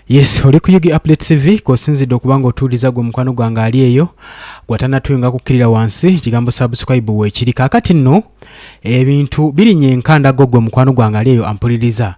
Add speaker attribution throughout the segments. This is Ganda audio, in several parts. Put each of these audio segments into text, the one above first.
Speaker 1: Yes, oli ku UG Update TV kw'osinzidde okuba ng'otuwuliriza gwe mukwano gwange ali eyo gwatanatuyunga kukkirira wansi ekigambo subscribe weekiri. Kaakati nno ebintu birinye enkandago gwe mukwano gwange ali eyo ampuliriza.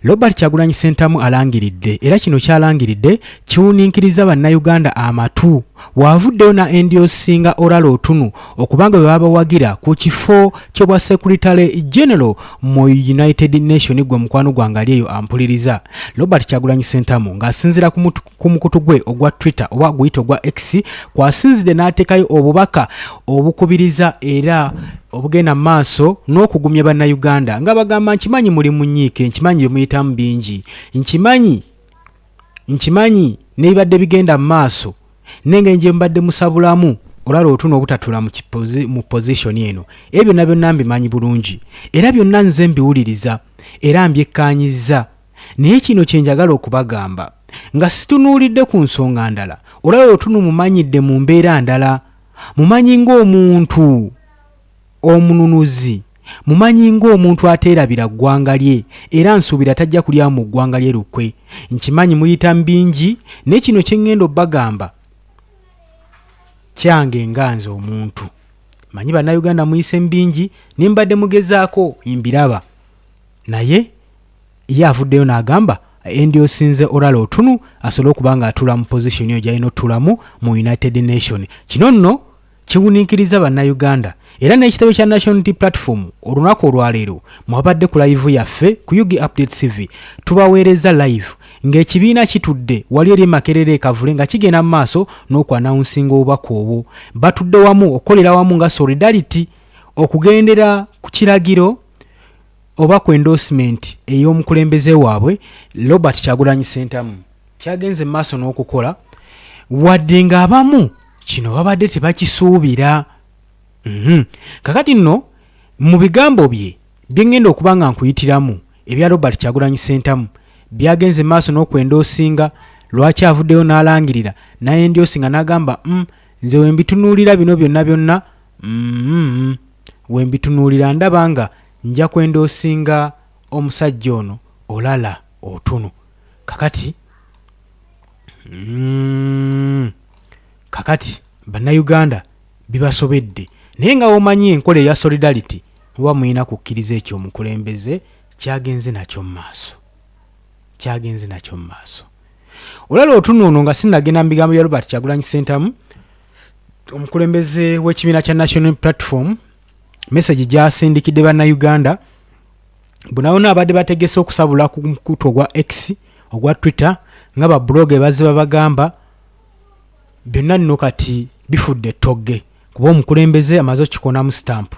Speaker 1: Robert Kyagulanyi Ssentamu alangiridde era kino kyalangiridde kiwuninkiriza bannayuganda amatu waavuddeyo na endiosinga Olara Otunu okuba nga bwe babawagira ku kifo ky'obwa Secretary General mu United Nation. Gwe mukwano gwange ali eyo ampuliriza, Robert Kyagulanyi Ssentamu ng'asinziira ku mukutu gwe ogwa Twitter oba guyite ogwa X kwasinzidde n'ateekayo obubaka obukubiriza era obugenda mu maaso n'okugumya bannayuganda nga bagamba, nkimanyi muli mu nnyiike, nkimanyi bye muyitamu bingi, nkimanyi nkimanyi n'ebibadde bigenda mu maaso n'engeri gye mubadde musabulamu Olara Otunu obutatula mu position eno. Ebyo byonna byonna mbimanyi bulungi era byonna nze mbiwuliriza era mbyekkaanyizza, naye kino kye njagala okubagamba nga situnuulidde ku nsonga ndala. Olara Otunu mumanyidde mu mbeera ndala, mumanyi ng'omuntu omununuzi, mumanyi ng'omuntu ateerabira ggwanga lye era nsuubira tajja kulya mu ggwanga lye lukwe. Nkimanyi muyita mu bingi, naye kino kye ŋŋenda obbagamba kyange nga nze omuntu. Manyi bannayuganda muyise mu bingi ne mbadde mugezaako mbiraba, naye ye avuddeyo n'agamba endiosinze Olara Otunu asobole okuba ng'atuula mu position eyo gy'alina otuulamu mu United Nation. Kino nno kiwuniikiriza bannayuganda era n'ekitebe kya National Unity Platform olunaku olwaleero mwabadde ku live yaffe ku UG Update TV tubaweereza live ng'ekibiina kitudde wali eri Makerere e Kavule nga kigenda mu maaso n'okwanawunsinga obubaka obwo. Batudde wamu okukolera wamu nga solidarity okugendera ku kiragiro oba ku endorsement ey'omukulembeze waabwe Robert Kyagulanyi Ssentamu kyagenze mu maaso n'okukola wadde ng'abamu kino babadde tebakisuubira. Kakati nno mu bigambo bye bye ŋŋenda okuba nga nkuyitiramu ebya Robert Kyagulanyi Ssentamu byagenze mu maaso n'okwendoosinga lwaki avuddeyo n'alangirira n'ayendoosinga n'agamba, nze we mbitunuulira bino byonna byonna, we mbitunuulira ndaba nga nja kwendoosinga omusajja ono Olara Otunu. Kakati kakati bannayuganda bibasobedde, naye nga womanyi enkola eya solidarity muba mulina kukkiriza ekyo omukulembeze kyagenze nakyo mu maaso, kyagenze nakyo mu maaso. Olara Otunu ono nga sinnagenda mu bigambo bya Robert Kyagulanyi Ssentamu omukulembeze w'ekibiina kya National Platform, message gy'asindikidde bannayuganda bonabona abadde bategese okusabula ku mukutu ogwa X ogwa Twitter nga ba blog bazze babagamba byonna nno kati bifudde ettogge kuba omukulembeze amaze okukikonamu stamp.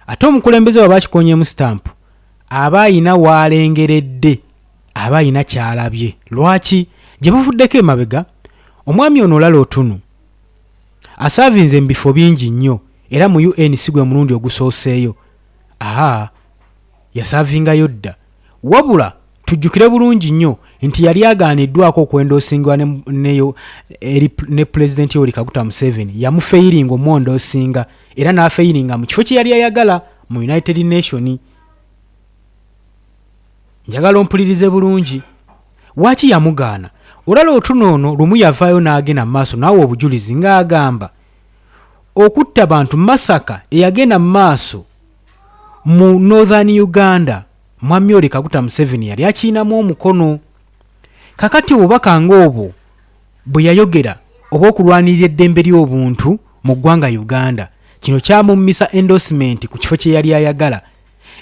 Speaker 1: Ate omukulembeze waba akikonyemu stamp aba ayina waalengeredde, aba ayina kyalabye. Lwaki gye buvuddeko emabega omwami ono Olara Otunu asaavinze mu bifo bingi nnyo era mu UN si gwe mulundi ogusooseeyo. Aa yasaavingayo dda, wabula tujjukire bulungi nnyo nti yali agaaniddwako okwendosingibwa ne Pulezidenti Yoweri Kaguta Museveni. Yamufeyiringa omwondosinga era n'afeyiringa mu kifo kye yali ayagala mu United Nation. Njagala ompulirize bulungi waaki yamugaana. Olara Otunu ono lumu yavaayo n'agenda mu maaso n'awa obujulizi ng'agamba okutta bantu Masaka eyagenda mu maaso mu Northern Uganda Mwami Yoweri Kaguta Museveni yali akiyinamu omukono. Kakati obubaka ng'obwo bwe yayogera obw'okulwanirira eddembe ly'obuntu mu ggwanga Uganda, kino kyamummisa endorsement ku kifo kye yali ayagala.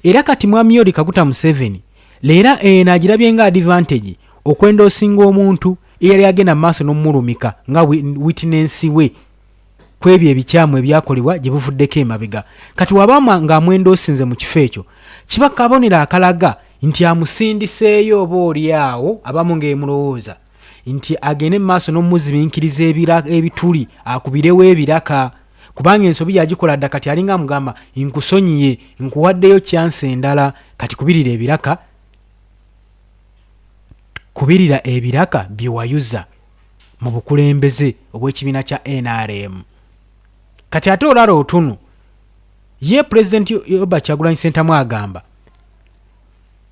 Speaker 1: Era kati Mwami Yoweri Kaguta Museveni leero eno agirabye nga advantage okwendosinga omuntu eyali agenda mu maaso n'omulumika nga witness we ku ebyo ebikyamu ebyakolebwa gye buvuddeko emabega. Kati waba ng'amwendosinze mu kifo ekyo kiba kabonero akalaga nti amusindiseeyo oba oli awo abamu ng'emulowooza nti agende mu maaso n'omuzibinkiriza ebituli akubirewo ebiraka kubanga ensobi yagikola dda. Kati alinga amugamba nkusonyiye, nkuwaddeyo chance endala, kati kubirira ebiraka, kubirira ebiraka bye wayuza mu bukulembeze obw'ekibiina kya NRM. Kati ate Olara Otunu ye Pulezidenti Robert Kyagulanyi Ssentamu agamba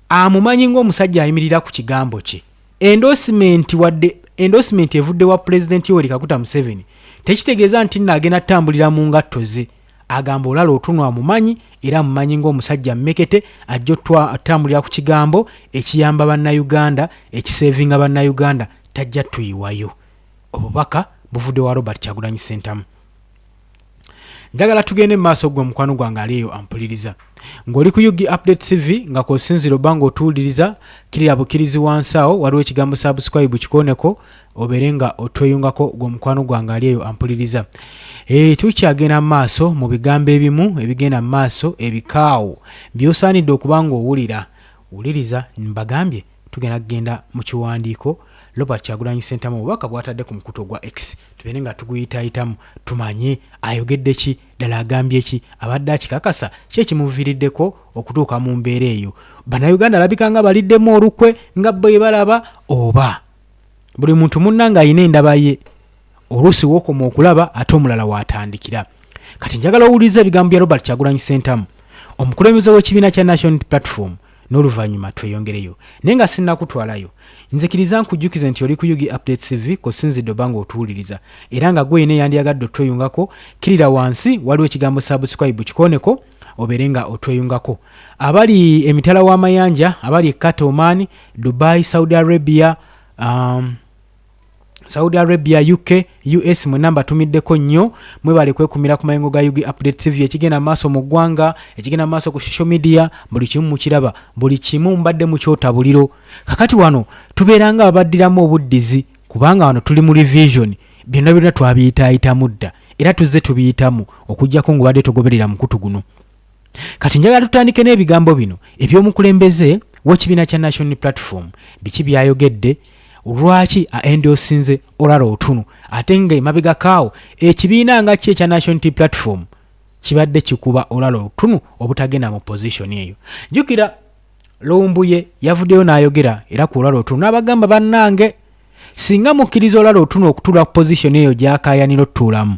Speaker 1: amumanyi ng'omusajja ayimirira ku kigambo kye. Endorsement wadde endorsement evudde wa Pulezidenti Yoweri Kaguta Museveni tekitegeeza nti nno agenda tutambulira mu ngatto ze. Agamba Olara Otunnu amumanyi era amumanyi ng'omusajja mmekete ajja otutambulira ku kigambo ekiyamba Bannayuganda, ekisevinga Bannayuganda, tajja tuyiwayo. Obubaka buvudde wa Robert Kyagulanyi Ssentamu. Njagala tugende mu maaso ggwe mukwano gwange ali eyo ampuliriza ng'oli ku UG Update TV nga kw'osinziira obba ng'otuwuliriza, kirira bukirizi wansi awo waliwo ekigambo subscribe kikooneko obeere nga otweyungako gwe mukwano gwange ali eyo ampuliriza. Tukyagenda mu maaso mu bigambo ebimu ebigenda mu maaso ebikaawo by'osaanidde okuba ng'owulira. Wuliriza mbagambye tugenda kugenda mu kiwandiiko Robert Kyagulanyi Ssentamu obubaka bw'atadde ku mukutu ogwa X tubeere nga tuguyitaayitamu tumanye ayogedde ki, ddala agambye ki, abadde akikakasa ki ekimuviiriddeko okutuuka mu mbeera eyo. Bannayuganda alabika nga baliddemu olukwe nga bo bwe balaba oba buli muntu munnange alina endaba ye, oluusi w'okoma okulaba ate omulala w'atandikira. Kati njagala owulirize ebigambo bya Robert Kyagulanyi Ssentamu omukulembeze w'ekibiina kya National Unity Platform n'oluvannyuma tweyongereyo. Naye nga sinnakutwalayo, nzikiriza nkujjukize nti oli ku UG Update TV kw'osinzidde oba ng'otuwuliriza era nga gwe yenna eyandyagadde otweyungako, kkirira wansi waliwo ekigambo subscribe kikooneko obeere nga otweyungako. Abali emitala w'amayanja, abali e Qatar, Oman, Dubai, Saudi Arabia, Saudi Arabia, UK, US mwenna mbatumiddeko nnyo, mwebale kwekumira ku mayengo ga UG Update TV. Ekigenda maaso mu ggwanga, ekigenda maaso ku social media, buli kimu mukiraba, buli kimu mbadde mukyota buliro. Kakati wano tubeera nga abaddiramu obuddizi kubanga wano tuli mu revision, byonna byonna twabiyitaayitamu dda era tuzze tubiyitamu okuggyako ng'obadde togoberera mukutu guno. Kati njagala tutandike n'ebigambo bino eby'omukulembeze w'ekibiina kya National Platform. Biki by'ayogedde? Lwaki aendorsinze Olara Otunnu ate nga emabegako awo ekibiina nga ki ekya National Unity Platform kibadde kikuba Olara Otunnu obutagenda mu position eyo? Jjukira Lumbuye yavuddeyo n'ayogera era ku Olara Otunnu n'abagamba, bannange singa mukkiriza Olara Otunnu okutuula ku position eyo gy'akaayanira otutuulamu,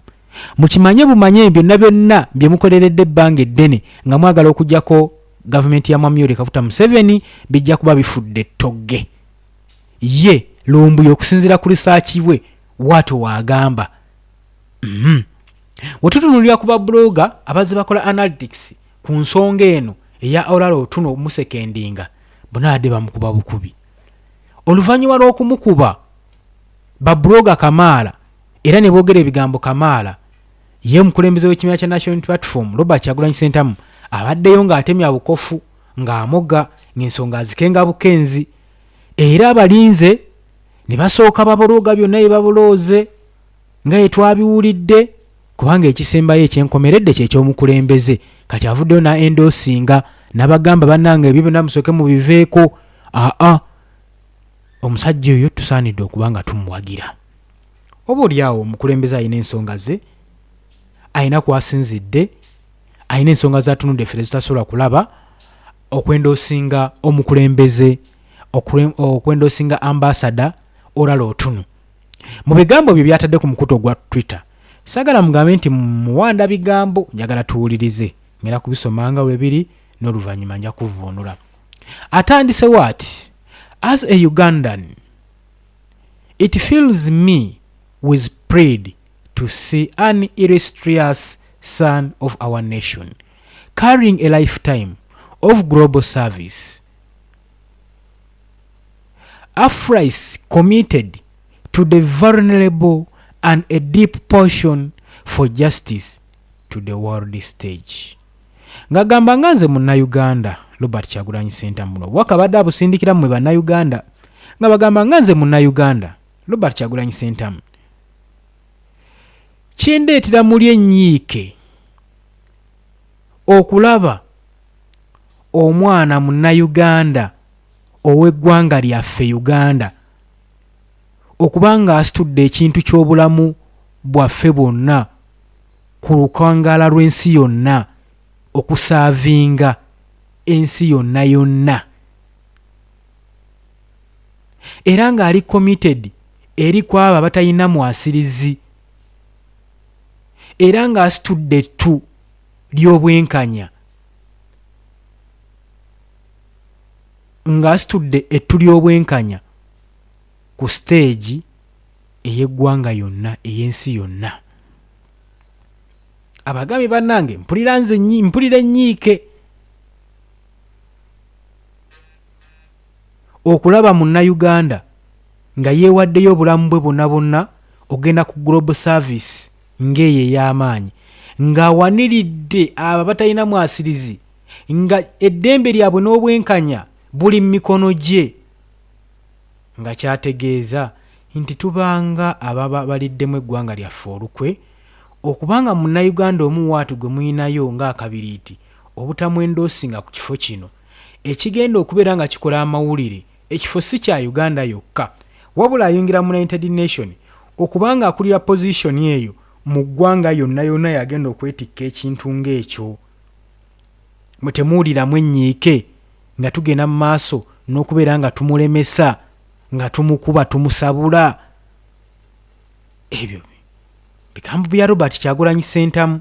Speaker 1: mukimanye bumanye byonna byonna bye mukoleredde ebbanga eddene nga mwagala okuggyako gavumenti ya Mwami Yoweri Kaguta Museveni bijja kuba bifudde ttogge. Ye Lumbuye okusinziira ku risaaki we bw'atyo w'agamba. We tutunuulira ku babuloga abazze bakola analytics ku nsonga eno eya Olara Otunnu omusekendinga, bonna badde bamukuba bukubi. Oluvannyuma lw'okumukuba babuloga kamaala era ne boogera ebigambo kamaala, ye omukulembeze w'ekibiina kya National Unity Platform Robert Kyagulanyi Ssentamu abaddeyo ng'atemya bukofu, ng'amoga, ng'ensonga azikenga bukenzi, era abalinze ne basooka babolooga byonna bye babolooze nga bye twabiwulidde, kubanga ekisembayo ekyenkomeredde kye ky'omukulembeze. Kati avuddeyo na endoosinga n'abagamba, bannange ebyo byonna musooke mubiveeko, aa omusajja oyo tusaanidde okuba nga tumuwagira. Oba oli awo omukulembeze alina ensonga ze, alina kw'asinzidde, alina ensonga z'atunudde ffe zetasobola kulaba okwendoosinga omukulembeze, okwendoosinga ambasada Olara Otunnu. Mu bigambo bye by'atadde ku mukutu ogwa Twitter, saagala mugambe nti muwanda bigambo, njagala tuwulirize. Ngenda kubisoma nga bwe biri n'oluvannyuma nja kuvvuunula. Atandisewo ati, As a Ugandan, it fills me with pride to see an illustrious son of our nation carrying a lifetime of global service, Afrais committed to the vulnerable and a deep passion for justice to the world stage. Ng'agamba nga nze Munnayuganda Robert Kyagulanyi Ssentamu, buno obubaka abadde abusindikira mmwe Bannayuganda, nga bagamba nga nze Munnayuganda Robert Kyagulanyi Ssentamu, kindeetera muli ennyiike okulaba omwana Munnayuganda ow'eggwanga lyaffe Uganda okuba ng'asitudde ekintu ky'obulamu bwaffe bwonna ku lukangaala lw'ensi yonna, okusaavinga ensi yonna yonna, era ng'ali committed eri ku abo abatalina mwasirizi, era ng'asitudde ettu ly'obwenkanya, ng'asitudde ettu ly'obwenkanya. ku siteegi ey'eggwanga yonna ey'ensi yonna. Abagambye bannange mpulira nze mpulira ennyiike okulaba munnayuganda nga yeewaddeyo obulamu bwe bwonna bwonna okugenda ku global service ng'eyo ey'amaanyi ng'awaniridde abo abatalina mwasirizi nga eddembe lyabwe n'obwenkanya buli mu mikono gye nga kyategeeza nti tubanga ababa baliddemu eggwanga lyaffe olukwe okuba nga Munnayuganda omu waati gwe mulinayo ng'akabiriiti obutamwendoosinga ku kifo kino ekigenda okubeera nga kikola amawulire ekifo si kya Uganda yokka wabula ayingira mu United Nation okuba nga akulira position eyo mu ggwanga yonna yonna yagenda okwetikka ekintu ng'ekyo. Mwe temuwuliramu ennyiike nga tugenda mu maaso n'okubeera nga tumulemesa nga tumukuba tumusabula? Ebyo bigambo bya Robert Kyagulanyi Ssentamu.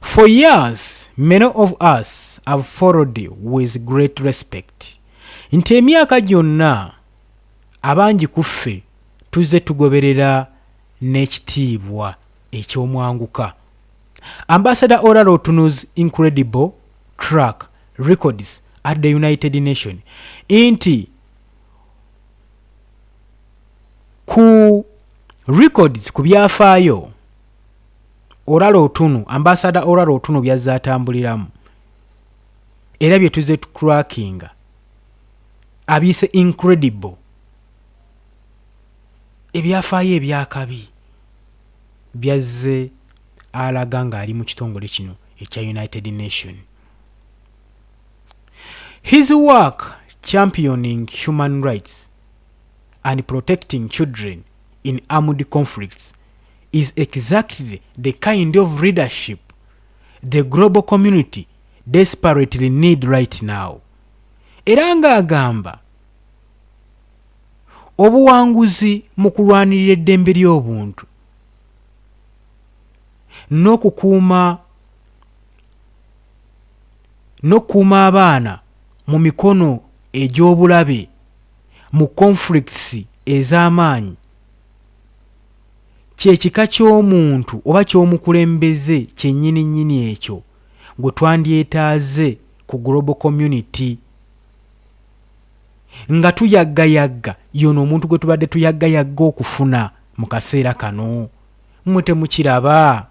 Speaker 1: For years, many of us have followed with great respect nti emyaka gyonna abangi ku ffe tuzze tugoberera n'ekitiibwa eky'omwanguka Ambassador Olara Otunu's incredible track records at the United Nation nti ku records ku byafaayo Olara Otunu, Ambassador Olara Otunu byazze atambuliramu era bye tuzze tucrackinga abiyise incredible ebyafaayo ebyakabi byazze alaga ng'ali mu kitongole kino ekya United Nation. His work championing human rights and protecting children in armed conflicts is exactly the kind of leadership the global community desperately need right now. Era ng'agamba obuwanguzi mu kulwanirira eddembe ly'obuntu n'okukuuma n'okukuuma abaana mu mikono egy'obulabe mu conflicts ez'amaanyi kye kika ky'omuntu oba ky'omukulembeze kyennyini nnyini ekyo gwe twandyetaaze ku global community nga tuyaggayagga yono omuntu gwe tubadde tuyaggayagga okufuna mu kaseera kano. Mmwe temukiraba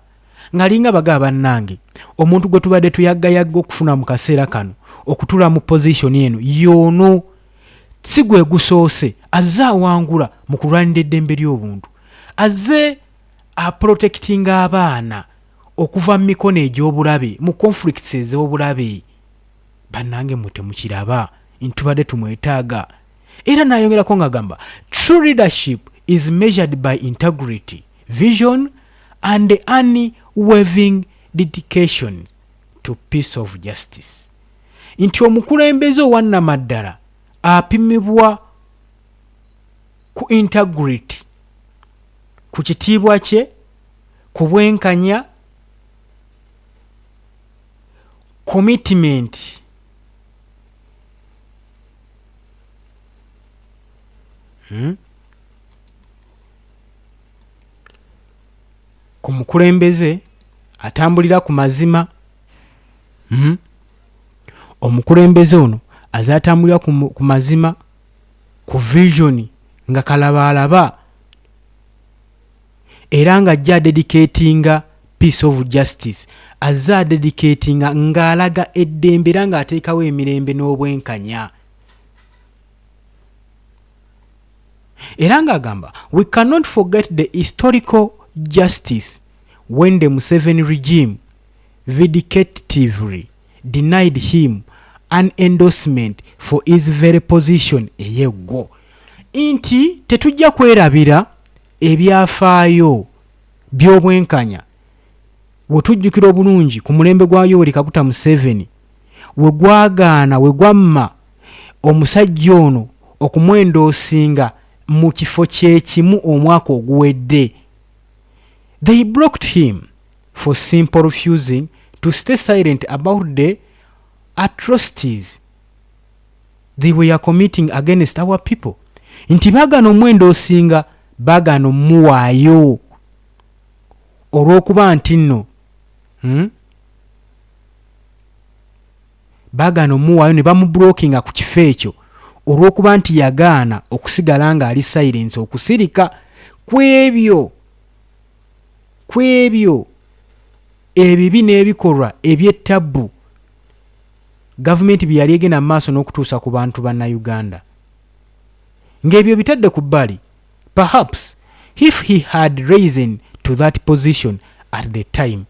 Speaker 1: ng'alinga baga bannange omuntu gwe tubadde tuyaggayagga okufuna mu kaseera kano okutuula mu position eno y'ono si gwe gusoose azze awangula mu kulwanira eddembe ly'obuntu azze aprotectinga abaana okuva mu mikono egy'obulabe mu conflicts ez'obulabe. Bannange mmwe temukiraba nti tubadde tumwetaaga? Era n'ayongerako ng'agamba true leadership is measured by integrity, vision and unwavering dedication to peace of justice, nti omukulembeze owannamaddala apimibwa ku integrity, ku kitiibwa kye, ku bwenkanya, commitment Ku mukulembeze atambulira ku mazima. Omukulembeze ono aze atambulira ku mazima, ku vision nga kalabaalaba era ng'ajja adedicatinga peace of justice, azze adedicatinga ng'alaga eddembe era ng'ateekawo emirembe n'obwenkanya. Era ng'agamba we cannot forget the historical justice when the Museveni regime vindicatively denied him an endorsement for his very position ey'eggo, nti tetujja kwerabira ebyafaayo by'obwenkanya we tujjukira obulungi ku mulembe gwa Yoweri Kaguta Museveni we gwagaana we gwamma omusajja ono okumwendoosinga mu kifo kye kimu omwaka oguwedde. They blocked him for simple refusing to stay silent about the atrocities. they were committing against our people nti baagaana omwendoosinga baagaana omuwaayo olw'okuba nti nno Baagaana omuwaayo ne bamubulokinga ku kifo ekyo olw'okuba nti yagaana okusigala ng'ali silence okusirika kw'ebyo kw'ebyo ebibi n'ebikolwa eby'ettabbu gavumenti bye yali egenda mu maaso n'okutuusa ku bantu Bannayuganda. Ng'ebyo bitadde ku bbali, perhaps if he had risen to that position at the time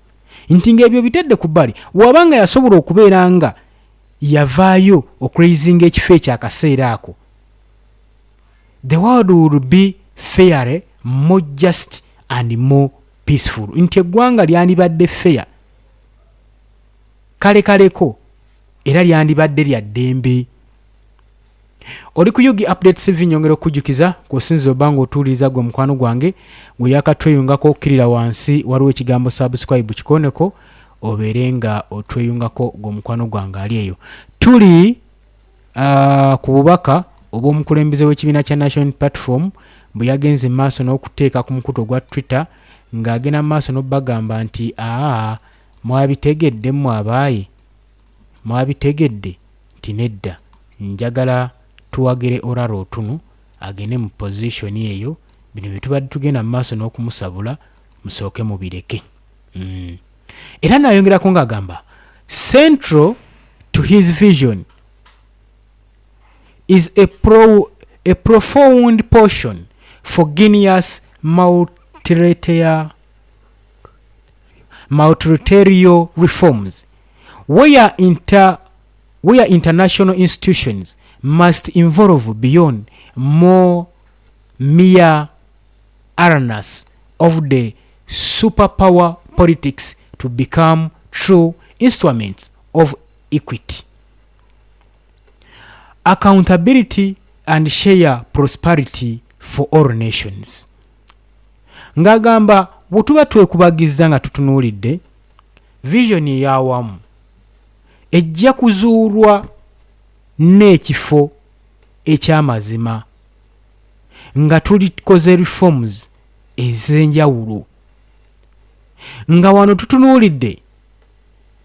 Speaker 1: nti ng'ebyo bitadde ku bbali waba nga yasobola okubeera nga yavaayo okuraisinga ekifo ekyo akaseera ako the world will be fair more just and more peaceful nti eggwanga lyandibadde fair kale kaleko era lyandibadde lya ddembe Oli ku Ug Update TV nyongera okukujjukiza kw'osinziira obba ng'otuwuliriza gwe mukwano gwange gwe yakatweyungako kkirira wansi waliwo ekigambo subscribe kikooneko obeere nga otweyungako gwe omukwano gwange ali eyo. Tuli uh, ku bubaka obw'omukulembeze w'ekibiina kya National Platform bwe yagenze mu maaso n'okuteeka ku mukutu ogwa Twitter ng'agenda mu maaso n'obagamba nti aa mwabitegedde mmwe abaaye mwabitegedde nti nedda njagala tuwagire Oraro Otunu agende mu position eyo bino byetubadde tugenda mu maaso n'okumusabula musooke mubireke mm. Era nayongerako ng'agamba central to his vision is a, pro, a profound portion for Guinea's multilateral multilateral reforms where inter where international institutions must involve beyond more mere arenas of the superpower politics to become true instruments of equity accountability and share prosperity for all nations ng'agamba bwe tuba twekubagizza nga tutunuulidde vision ey'awamu ejja kuzuulwa n'ekifo eky'amazima nga tulikoze reforms ez'enjawulo nga wano tutunuulidde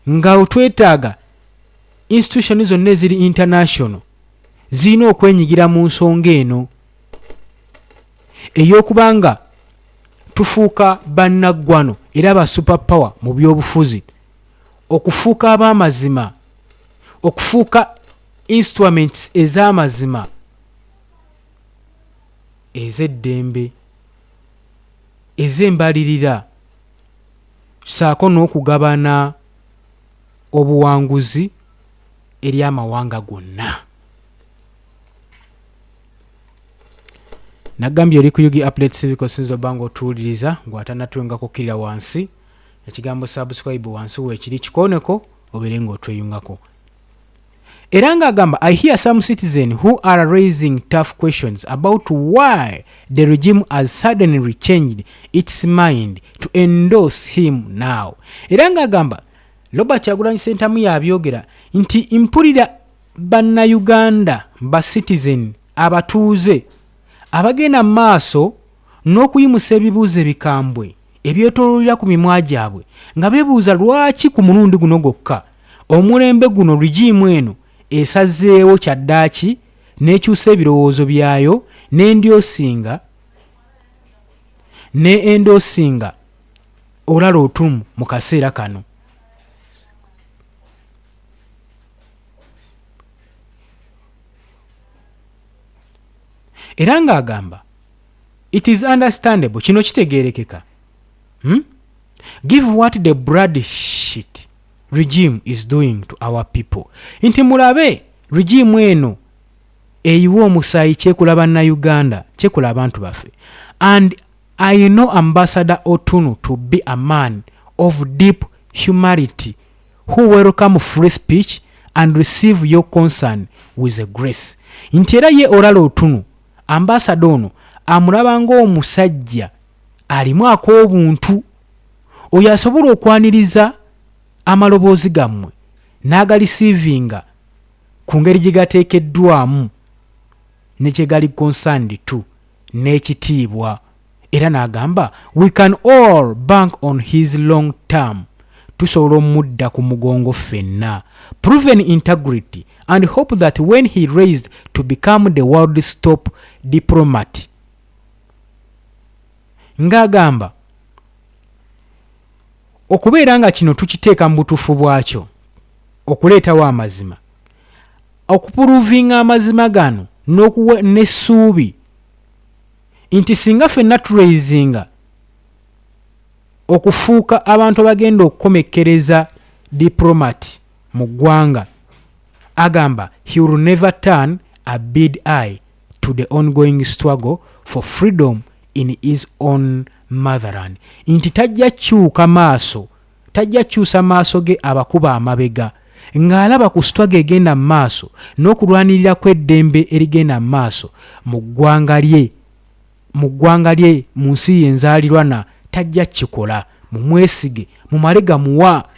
Speaker 1: nga twetaaga institution zonna eziri international zirina okwenyigira mu nsonga eno ey'okuba nga tufuuka bannaggwano era ba super power mu byobufuzi okufuuka ab'amazima okufuuka instruments ez'amazima ez'eddembe ez'embalirira saako n'okugabana obuwanguzi eri amawanga gonna. Nagambye oli ku Ug Update Civic osinza obba nga otuwuliriza gwe kukkirira wansi ekigambo subscribe wansi weekiri kikooneko obeere ng'otweyungako. Era ng'agamba I hear some citizen who are raising tough questions about why the regime has suddenly changed its mind to endorse him now. Era ng'agamba Robert Kyagulanyi Ssentamu yabyogera nti mpulira Bannayuganda ba citizen abatuuze abagenda mu maaso n'okuyimusa ebibuuzo ebikambwe ebyetooloolera ku mimwa gyabwe nga beebuuza lwaki ku mulundi guno gwokka omulembe guno regime eno esazeewo kyaddaaki n'ekyusa ebirowoozo byayo n'endyosinga ne endoosinga Olara Otum mu kaseera kano. Era ng'agamba it is understandable kino kitegeerekeka hmm? Give what the blood shit regime is doing to our people nti mulabe regime eno eyiwa omusaayi kyekola bannayuganda kyekola abantu baffe and I know ambassador Otunu to be a man of deep humanity who welcome free speech and receive your concern with a grace nti era ye Orala Otunu ambassador ono amulaba ng'omusajja alimu ak'obuntu oyo asobola okwaniriza amaloboozi gammwe n'agalisiivinga ku ngeri gye gateekeddwamu ne kye gali concerned to n'ekitiibwa. Era n'agamba, we can all bank on his long term, tusobola omudda ku mugongo ffenna, proven integrity and hope that when he raised to become the world's top diplomat. Ng'agamba okubeera nga kino tukiteeka mu butuufu bwakyo, okuleetawo amazima, okuprovinga amazima gano n'okuwa n'essuubi nti singa ffenna turaisinga okufuuka abantu abagenda okukomekkereza diplomat mu ggwanga, agamba he will never turn a bad eye to the ongoing struggle for freedom in his own motherland, nti tajja kyuka maaso, tajja kyusa maaso ge abakuba amabega ng'alaba ku struggle egenda mu maaso n'okulwanirira kw'eddembe erigenda mu maaso mu ggwanga lye, mu ggwanga lye, mu nsi ye enzaalirwana. Tajja kikola, mumwesige, mumale gamuwa.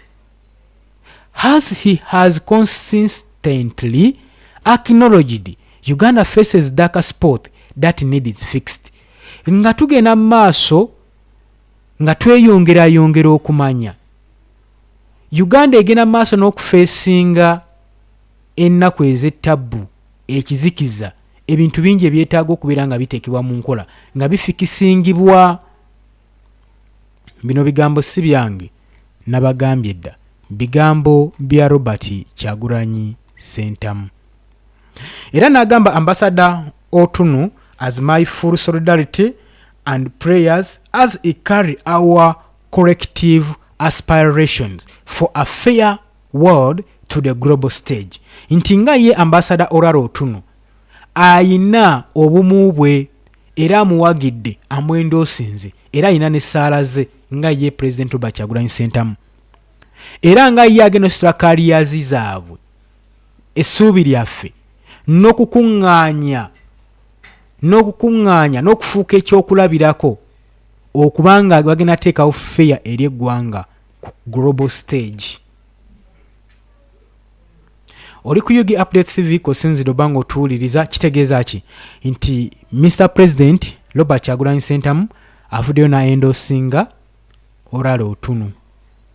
Speaker 1: As he has consistently acknowledged, Uganda faces dark spot that needs fixed. Nga tugenda mu maaso nga tweyongerayongera okumanya, Uganda egenda mu maaso n'okufacinga ennaku ez'ettabbu, ekizikiza, ebintu bingi ebyetaaga okubeera nga biteekebwa mu nkola, nga bifixingibwa. Bino bigambo si byange, nabagambye dda, bigambo bya Robert Kyagulanyi Sentamu. Era n'agamba, Ambassador Otunu has my full solidarity and prayers as he carry our collective aspirations for a fair world to the global stage, nti nga ye Ambassador Olara Otunu ayina obumu bwe era amuwagidde, amwendorsinze, era ayina n'essaala ze nga ye President Robert Kyagulanyi Sentamu, era nga ye agenda ositula carriers zaabwe, essuubi lyaffe n'okukuŋŋaanya n'okufuuka ekyokulabirako okubanga bagenda teekawo fair eri eggwanga ku global stage. Oli ku UG Update TV kosinzidde oba nga otuwuliriza. Kitegeeza ki? Nti Mr President Robert Kyagulanyi Sentamu avuddeyo n'aendorsinga Olara Otunu.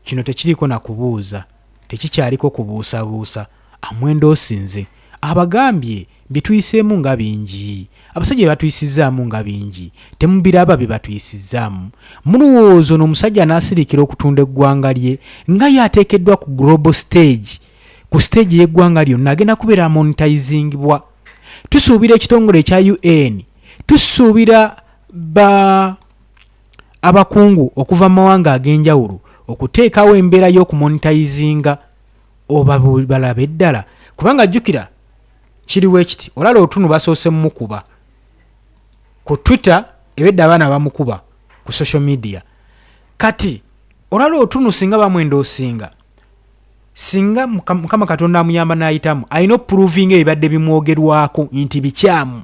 Speaker 1: Kino tekiriiko nakubuuza, tekikyaliko kubuusabuusa, amwendorsinze. Abagambye bye tuyiseemu nga bingi, abasajja bye batuyisizaamu nga bingi, temubiraba bye batuyisizaamu? Mulowooza ono omusajja anaasirikira okutunda eggwanga lye nga ye ateekeddwa ku global stage, ku stage y'eggwanga lyonna agenda kubeera monetizingibwa? Tusuubira ekitongole ekya UN, tusuubira ba abakungu okuva mu mawanga ag'enjawulo okuteekawo embeera y'okumonetizinga oba balabe eddala, kubanga jjukira kiriwo ekiti, Olara Otunu basoose mumukuba ku Twitter, ebedda abaana bamukuba ku social media. Kati Olara Otunu singa bamwendorsinga, singa Mukama Katonda amuyamba n'ayitamu, alina okuprovinga ebibadde bimwogerwako nti bikyamu.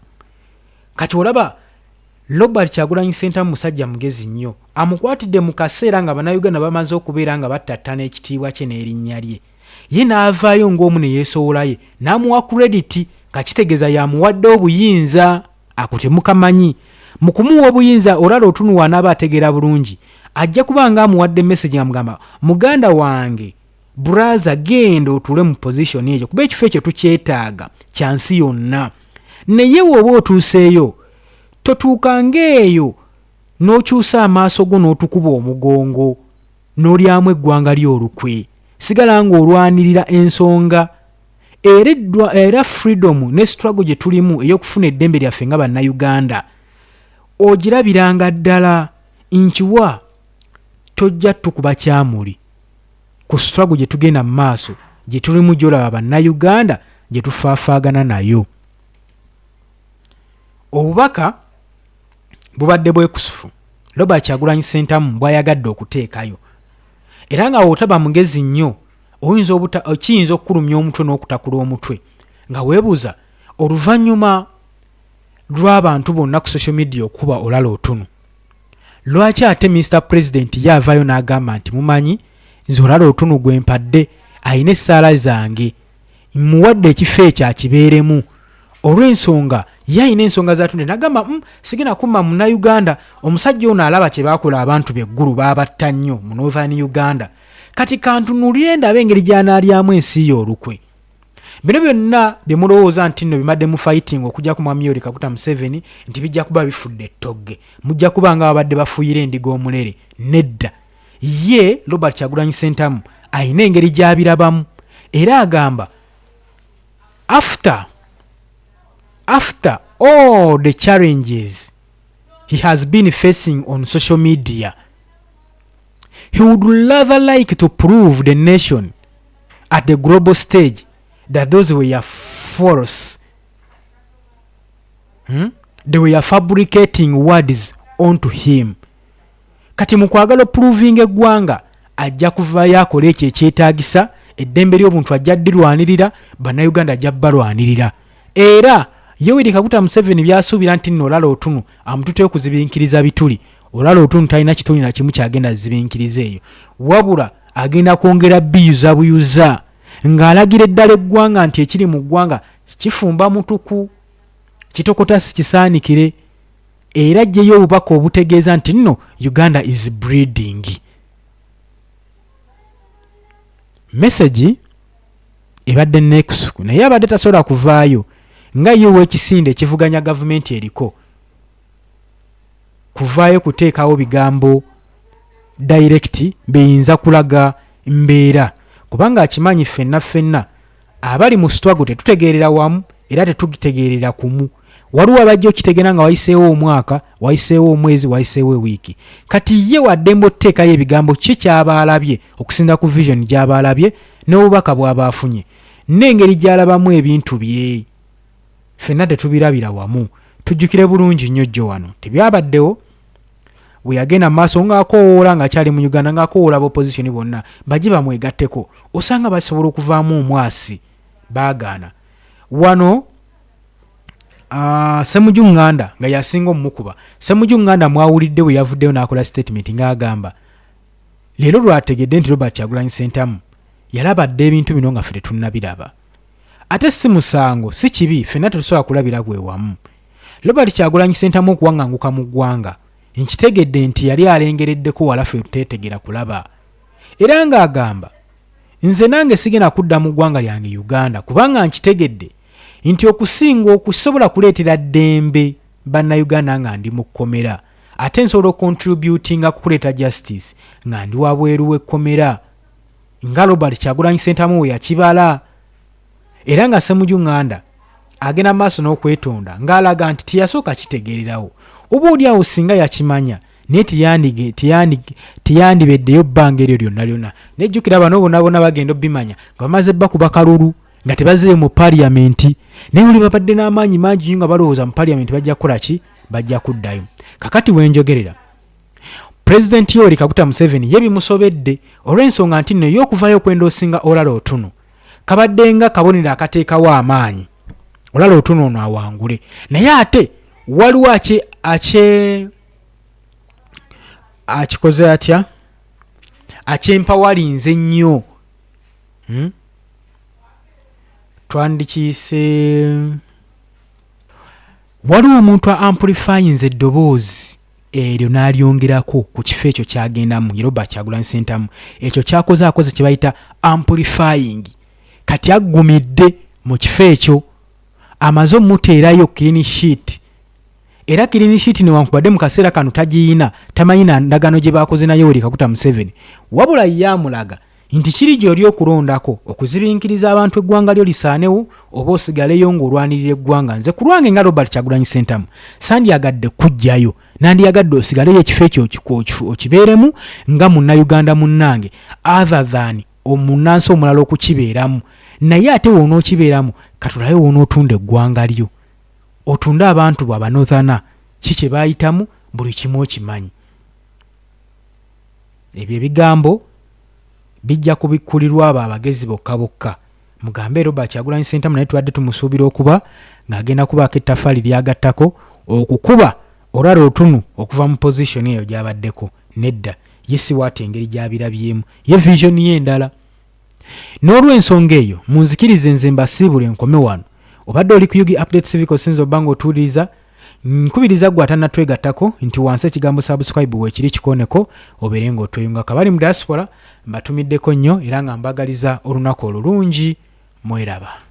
Speaker 1: Kati olaba Robert Kyagulanyi Sentamu musajja mugezi nnyo, amukwatidde mu kaseera nga Bannayuganda bamaze okubeera nga battattana ekitiibwa kye n'erinnya lye, ye n'avaayo ng'omu ne yeesowolaye n'amuwa credit, nga kitegeeza yamuwadde obuyinza. Ako temukamanyi? Mu kumuwa obuyinza, Olara Otunu wanaaba ategeera bulungi, ajja kuba nga amuwadde message nga mugamba, muganda wange, brother, genda otuule mu position ekyo, kuba ekifo ekyo tukyetaaga kya nsi yonna. Naye woba otuuseeyo, totuukanga eyo n'okyusa amaaso go n'otukuba omugongo n'olyamu eggwanga ly'olukwe. Sigala ng'olwanirira ensonga era eddwa era freedom ne struggle gye tulimu ey'okufuna eddembe lyaffe nga Bannayuganda, ogirabiranga ddala nkiwa tojja tukuba kyamuli ku struggle gye tugenda mu maaso, gye tulimu, gy'olaba Bannayuganda gye tufaafaagana nayo. Obubaka bubadde bwekusufu Robert Kyagulanyi Sentamu bw'ayagadde okuteekayo, era nga wotaba mugezi nnyo oyinza obuta, kiyinza okukulumya omutwe n'okutakula omutwe nga weebuuza, oluvannyuma lw'abantu bonna ku social media okuba Olara Otunu, lwaki ate Mr President ye avaayo n'agamba nti mumanyi, nze Olara Otunu gwe mpadde, alina essaala zange? Mmuwadde ekifo ekyo akibeeremu olw'ensonga ye alina ensonga z'atunde n'agamba, Sigenda kumma Munnayuganda. Omusajja ono alaba kye baakola abantu be Gulu, baabatta nnyo mu Northern Uganda. Kati kantunuulire ndabe engeri gy'anaalyamu ensi ye olukwe. Bino byonna bye mulowooza nti nno bimadde mu fighting okujja ku Mwami Yoweri Kaguta Museveni nti bijja kuba bifudde ettogge, mujja kuba nga ababadde bafuuyira endiga omulere. Nedda. Ye Robert Kyagulanyi Ssentamu alina engeri gy'abirabamu era agamba after all the challenges he has been facing on social media, he would rather like to prove the nation at the global stage that those were false. They were fabricating words onto him. Kati mu kwagala oprovinga eggwanga, ajja kuvaayo akole ekyo ekyetaagisa. Eddembe ly'obuntu ajja ddirwanirira, Bannayuganda ajja balwanirira. Era Yoweri Kaguta Museveni byasuubira nti nno Olara Otunu amutute okuzibinkiriza bituli, Olara Otunu talina kituli na kimu kyagenda zibinkiriza eyo, wabula agenda kwongera biyuza buyuza ng'alagira eddala eggwanga nti ekiri mu ggwanga kifumba mutuku, kitokota si kisaanikire. Era ajjeyo obubaka obutegeeza nti nno Uganda is breeding. Message ebadde nekusuku, naye abadde tasobola kuvaayo nga ye ow'ekisinde ekivuganya gavumenti eriko kuvaayo kuteekawo bigambo direct biyinza kulaga mbeera, kubanga akimanyi ffenna ffenna abali mu struggle tetutegeerera wamu era tetutegeerera kumu. Waliwo abajja okitegeera nga wayiseewo omwaka, wayiseewo omwezi, wayiseewo ewiiki. Kati ye waddembe otuteekayo ebigambo ki kyaba alabye okusinza ku vision gy'aba alabye n'obubaka bw'aba afunye n'engeri gy'alabamu ebintu bye. Ffenna tetubirabira wamu. Tujjukire bulungi nnyo jjo wano tebyabaddewo bwe yagenda mu maaso ng'akoowoola ng'akyali mu Uganda, ng'akoowoola ab'opposition bonna bajje bamwegatteko, osanga basobola okuvaamu omwasi. Baagaana. Wano Ssemuju Nganda nga yasinga omumukuba. Ssemuju Nganda mwawulidde bwe yavuddeyo n'akola statement ng'agamba leero lwategedde nti Robert Kyagulanyi Ssentamu yalaba dda ebintu bino nga ffe tetunnabiraba. Ate si musango, si kibi, ffenna tetusobola kulabira gwe wamu. Robert Kyagulanyi Ssentamu okuwaŋŋanguka mu ggwanga, nkitegedde nti yali alengereddeko wala ffe tuteetegera kulaba. Era ng'agamba nze nange sigenda kudda mu ggwanga lyange Uganda, kubanga nkitegedde nti okusinga okusobola kuleetera ddembe Bannayuganda nga ndi mu kkomera, ate nsobola okontributinga ku kuleeta justice nga ndi wabweru w'ekkomera, nga Robert Kyagulanyi Ssentamu we yakibala. Era nga Ssemuju Nganda agenda mu maaso n'okwetonda ng'alaga nti teyasooka kitegeererawo, oba oli awo singa yakimanya naye teyandibeddeyo bbanga eryo lyonna lyonna. Nejjukira bano bonna bonna bagenda obimanya nga bamaze bakuba kalulu nga tebazzeeyo mu paliyamenti, naye oli babadde n'amaanyi mangi nnyo nga balowooza mu paliyamenti bajja kukola ki, bajja kuddayo. Kakati wenjogerera, Pulezidenti Yoweri Kaguta Museveni ye bimusobedde olw'ensonga nti nno ye okuvaayo okwendoosinga Olara Otunu kabadde nga kabonero akateekawo amaanyi Olara Otunu ono awangule, naye ate waliwo akye akikoze atya, akyempawalinze nnyo. Twandikiyise waliwo omuntu amplifyinze eddoboozi eryo n'alyongerako ku kifo ekyo kyagendamu. Ye Robert Kyagulanyi Ssentamu ekyo kyakoze, akoze kye bayita amplifying. Kati aggumidde mu kifo ekyo, amaze omuteerayo clean sheet, era clean sheet newankubadde mu kaseera kano tagiyina, tamanyi na ndagaano gye bakoze na Yoweri Kaguta Museveni, wabula ye amulaga nti kiri gy'oli okulondako okuzibinkiriza abantu eggwanga lyo lisaanewo oba osigaleyo ng'olwanirira eggwanga. Nze ku lwange nga Robert Kyagulanyi Ssentamu sandyagadde kujjayo, nandyagadde osigaleyo ekifo ekyo okibeeremu nga Munnayuganda munnange, other than omunnansi omulala okukibeeramu. Naye ate w'onookibeeramu, katulabe w'onootunda eggwanga lyo, otunde abantu bo abanothana ki kye baayitamu, buli kimu okimanyi. Ebyo ebigambo bijja kubikkulirwa abo abagezi bokka bokka. Mugambe Robert Kyagulanyi Ssentamu naye tubadde tumusuubira okuba ng'agenda kubaako ettaffaali ly'agattako okukuba Olara Otunu okuva mu position eyo gy'abaddeko. Nedda, ye si bw'atyo engeri gy'abirabyemu, ye vision ye endala. N'olw'ensonga eyo munzikirize nze mbasiibule nkome wano. Obadde oli ku Ug Updates TV kosinza obba ng'otuwuliriza. Nkubiriza ggwe atannatwegattako nti wansi ekigambo subscribe weekiri kikooneko obeere ng'otweyungako. Abali mu diaspora mbatumiddeko nnyo era nga mbagaliza olunaku olulungi. Mweraba.